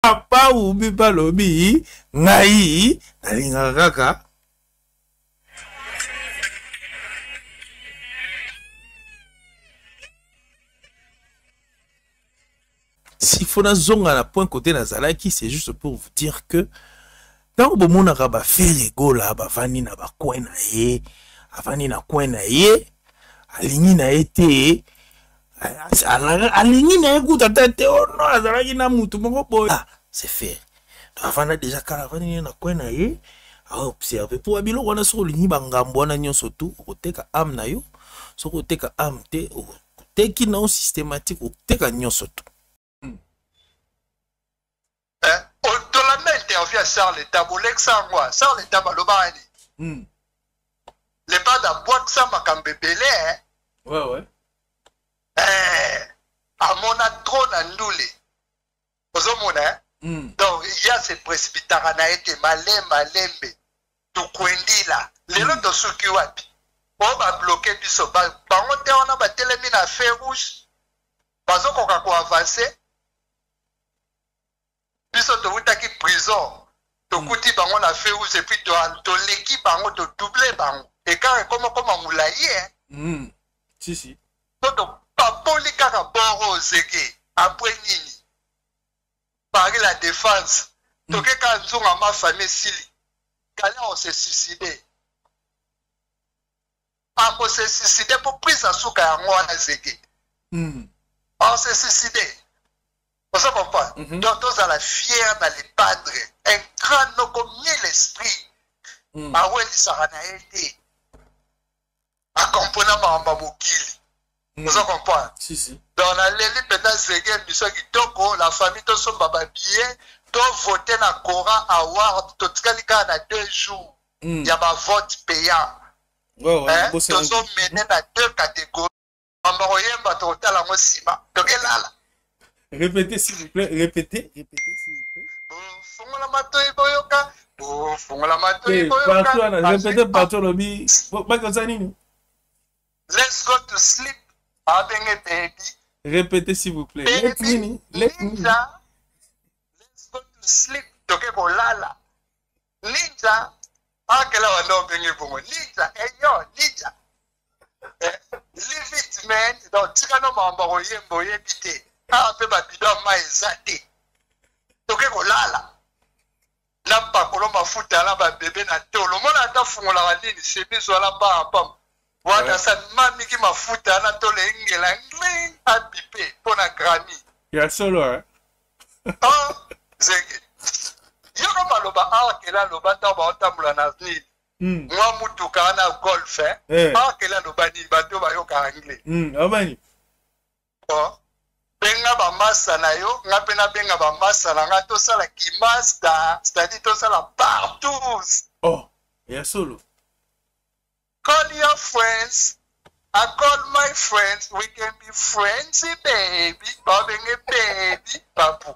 Papa Ubi balobi ngai nalingaka kaka s'il faut nazonga na point côté nazalaki, c'est juste pour vous dire que ntango bomonaka baFerre Gola bavandi na bacoin na ye, avandi na coin na ye, alingi na ye te, alingi na ye kuta ata te ono azalaki na mutu moko boye. Ah, c'est Ferre. Donc avanda déjà kala, avandi na coin na ye, aobserve mpo babiloko wana. Soki olingi bangambo wana nyonso tu, okoteka âme na yo. Soki oteka âme te, oteki na yo systématique, oteka nyonso tu. Tolanda interview ya Charles Tabo, olekisa yango. Charles Tabo alobaka nini? Le Padre abwakisa makambo ebele. Ouais. Eh, amona trop na ndule, ozomona, eh? Donc ya se précipitaka na ye te, malembe malembe tukwendila lelo. Tosuki wapi? Oyo babloquer biso, bango te wana batelemi na feu rouge, bazokoka koavancer. Biso towutaki prison, tokuti bango na feu rouge, et puis toleki bango, todoubler bango, écart ekomokoma molai, eh. Si, si. To topapoli kaka boro ozeke après nini, Paris La Défense, toke kaka nzunga ma famille esili kali, akose suicide, akose suicide mpo prise asuka yango wana zeke. Akose suicide, ozo comprendre? Donc tozala fier na le Padre, un grand noko, mille esprit. Awelisaka na ye te, akomprena makambo ya mokili. Ozo comprendre? Si, si. Donc naleli mpenza zege, émission kitoko. La famille, tosomba babillet, tovote na Cora Award. Totikali kaka na 2 jours ya bavote payant. Ouais. Tozomene na deux catégories. Mamba koyemba, tokotala yango nsima, tokelala. Répétez, s'il vous plaît, répétez, répétez, s'il vous plaît. Bofungola matoi boyoka, bofungola matoi boyoka. Partout wana, répétez partout, olobi bakoza nini? Let's go to sleep, abenge baby. Répétez, s'il vous plaît. Let nini? Let nini? Ninja, let's go to sleep, toke kolala. Ninja akela wanda obenge bongo ninja eyo ninja. Eh, leave it, man. Donc tika no makambo koyemba, oyebi te awa mpe babido ya mai eza te. Toke kolala na pakolo mafuta na babebe na tolo, omona ata fungolaka nini, chemise wana pam wana sa mamiki mafuta na tolo engela ngling abipe mpo na Grammy. Ya solo, eh? Ah, zenge yoko maloba awa kela aloba ntango baotambola na nini, mwa mutuka wana Golf, eh? Eh. Awa kela aloba nini? Bato bayoka anglais. Abani. Oh, benga bamasa na yo, nga mpe nabenga bamasa na nga, tosala kimasta, c'est-à-dire tosala partout. Oh, ya solo. Call your friends, I call my friends, we can be friends, baby. Babenge baby papu.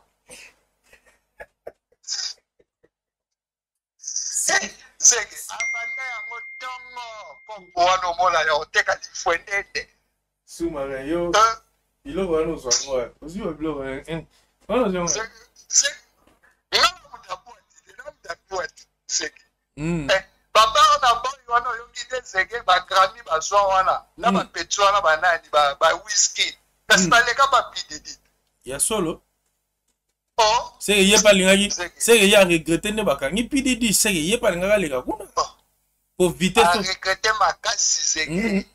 Zeke abanda yango ntongo kombo wana, omona ya oteka lifwendende. Sumaka yo biloko wana, ozwango wapi? Ozwi ba biloko wana ozwi yango? Nga moto abwati te, na moto abwati zeke. Babar na boy wana, oyoki te zeke, baGrammy bazwa wana na bapeti wana banani, baWizkid, kasi baleka bapididi. Ya solo. Oh. Seke ye mpe alingaki, seke ye aregretter nde bakangi PDD, seke ye mpe alingaki aleka kuna po vitesse. Aregretter makasi zeke.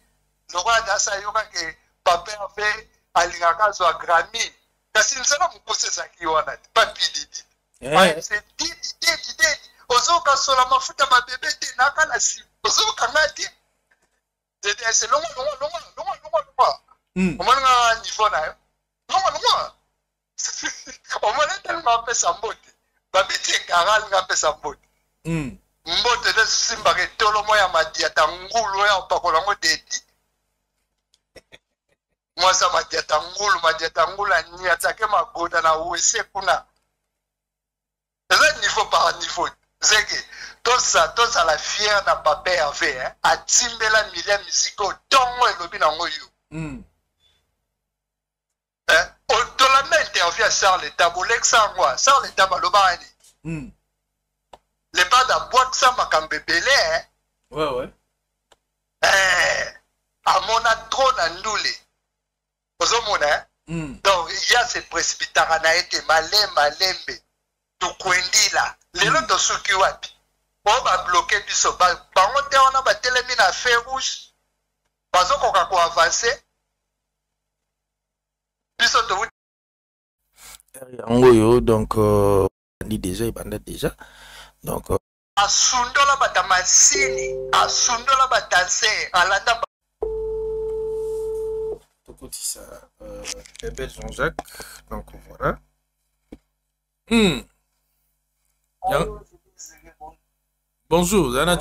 Lokola dasa ayokaki papa Herve alingaka azwa Grammy, kasi nzela mokuse ezalaki wana te, pa PDD didi didi didi. Ozokasola mafuta mabebe te naka na nsima, ozokanga te dds. Longwa, longwa, longwa, longwa, longwa, longwa. Omoni nga niveau na yo, longwa, longwa. Omoni telema, apesa mbote, babeti ekara, alinga apesa mbote. Mbote nde simbaka etolomo ya madiata ngulu oyo apakola yango dedi mwasi ya madiata ngulu, madiata ngulu aniatake magoda na wese kuna. Eza niveau par niveau zeke. Tozala fier na papa Herve, hein? Atimbela milia misika oyo ntongo elobi nango yo. Eh? Olanda interview ya Charles Tabu, olekisa yango. Charles Tabu alobaka nini? Le Padre abwakisa makambo ebele, eh? Ouais. Eh, amona trop na ndule, ozomona, eh? Donc ya se précipitaka na ye te, malembe malembe tukwendila. Lelo tosuki wapi? Oyo babloquer biso, bango te wana batelemi na feu rouge, bazokoka koavancer. Biso to Yango oyo, donc ebandi déjà, ebanda déjà, donc Asundola bata masini, asundola badanser, alanda. Tokotisa Bebe Jean-Jacques, donc voilà. Bonjour, na na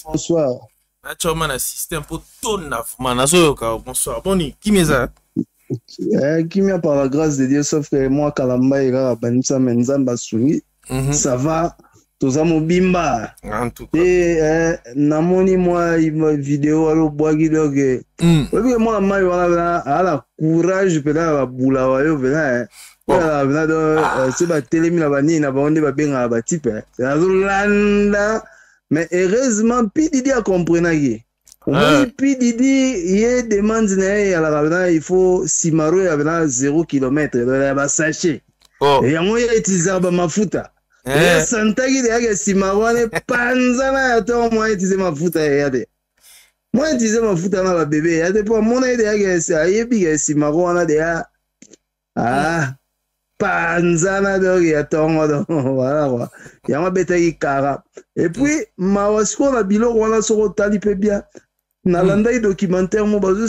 Bonsoir. Na na système po tona vraiment nazoyoka. Bonsoir, boni kimi eza? Eh, kimia par la grâce de Dieu, sauf que moi kalamba kaka bandisa, me Nzambe asungi. Ça va, toza mobimba. En tout cas. Te eh, namoni mwa video wana obwaki, donc oyebi ke mwana mai wana ala courage mpena ya babula wayo mpena mpena. Donc so batelemi na banini na bango nde babengaka batype, azolanda. Mais heureusement P Didi acomprenaki. Omoni, P Didi ye demande na ye eyalaka mpena il faut simaro ya mpena 0 kilomètre, ya basachet. Yango ye etilisaka bamafuta. Esantaki deyaka nsima wana epanzana ya ntongo, mwa etize mafuta eya te, mwa etize mafuta na babebe eya te, mpo amona ye deyaka, ayebi ke simaro wana deya ah panzana, donc ya ntongo. Donc voilà quoi, yango abetaki kara. Et puis mawa sikoyo na biloko wana, soki otali mpe bien, nalandaki documentaire mo bazo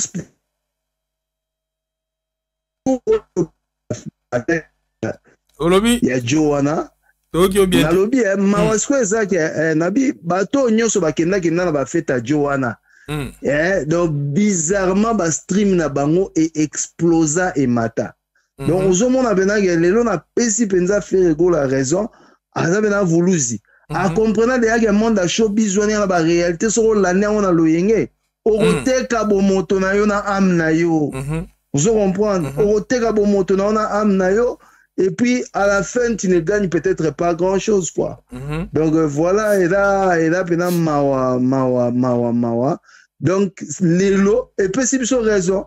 Olobi? Ya jo wana. Toyoki yo bien. Nalobi mawa sikoyo ezaki nabi bato oyo nyonso bakendakenda na bafete ya jo wana. Donc bizarrement bastream na bango e explosa, emata. Donc ozomona mpenza ke lelo napesi mpenza Ferre Gola raison, aza mpena vuluzi. Acomprena deya ke monde ya showbiz wana na baréalité, soki olandi yango na loyenge, okoteka bomoto na yo na âme na yo. Ozo comprendre? Okoteka bomoto na yo na âme na yo, et puis à la fin tu ne gagnes peut-être pas grand chose quoi. Donc voilà, eza mpena mawa, mawa, mawa, mawa. Donc lelo epesi biso raison.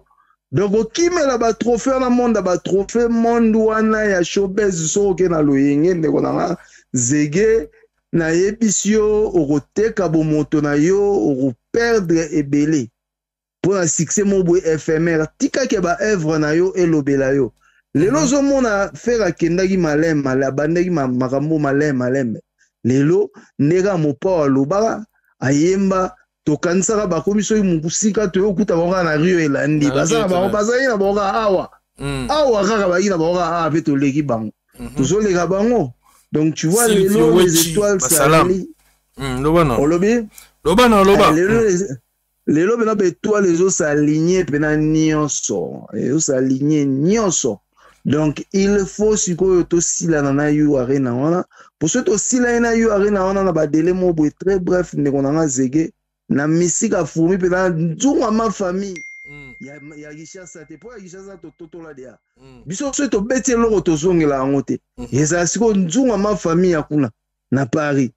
Donc okimela batrophée wana, monde ya batrophée, monde wana ya showbiz, soki oke na loyenge, ndeko na nga Zege, nayebisi yo, okoteka bomoto na yo, okoperdre ebele mpo na succès moko boye éphémère. Tikaki baœuvre na yo elobela yo. Lelo ozomona Ferre akendaki maleme male, abandaki makambo maleme maleme. Lelo ndenge kaka Mopao alobaka, ayemba, tokanisaka bakomi soki mosika, toyokuta bango kaka na Rio elandi. Baza na bango, bazali na bango kaka awa. Awa kaka bazali na bango kaka awa mpe toleki bango. Tozoleka bango. Donc tu vois, lelo les étoiles s'allient. Olobi? Loba na loba. Lelo mpena baétoile ezos'aligner mpena nyonso, ezos'aligner nyonso. Donc il faut sikoyo tosilana na U Arena wana, po soki tosilani na U Arena wana na badélai moko boye très bref, ndeko na nga Zege, na misika fourmi mpena nzungu ma famille ya Kinshasa te, mpo ya Kinshasa tototola deya. Biso soki tobeti eloko, tozongela yango te. Ezala sikoyo nzungu ma famille ya kuna na Paris.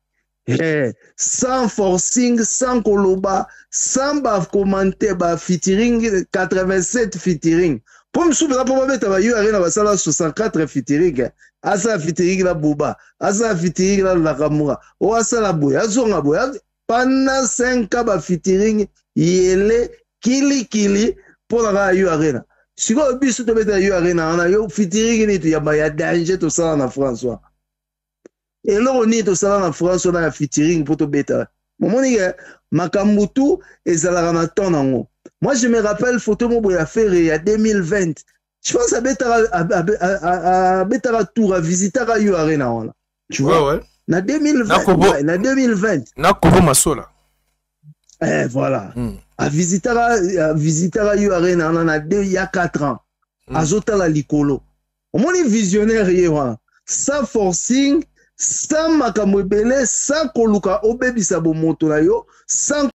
Sans forcing, sans koloba, sans bacommentaire, bafeaturing 87 featuring, mpo mosusu mpenza mpo babeta ba U Arena basala 64 featuring. Asala featuring na Boba, asala featuring na Nakamura, o asala boye, azonga boye pendant 5 ans, bafeaturing yele kilikili mpo na kaka U Arena. Sikoyo biso tobeta U Arena wana, yo featuring nini toyamba ya danger tosala na France wana? Eloko nini tosala na France wana ya featuring mpo tobeta? Momoni ke makambo tu ezalaka na temps nango. Moi je me rappelle photo mo boye ya Ferre ya 2020, je pense, abetaka tour, avisitaka U Arena wana, tu vois? Ouais. Na 2020, ouais, na 2020. Na Kobo Masola. Eh, voilà. Avisitaka U Arena wana na deux ya 4 ans. Azotala likolo, omoni visionnaire ye wana, sans forcing, sans makambo ebele, sans koluka obebisa bomoto na yo, sans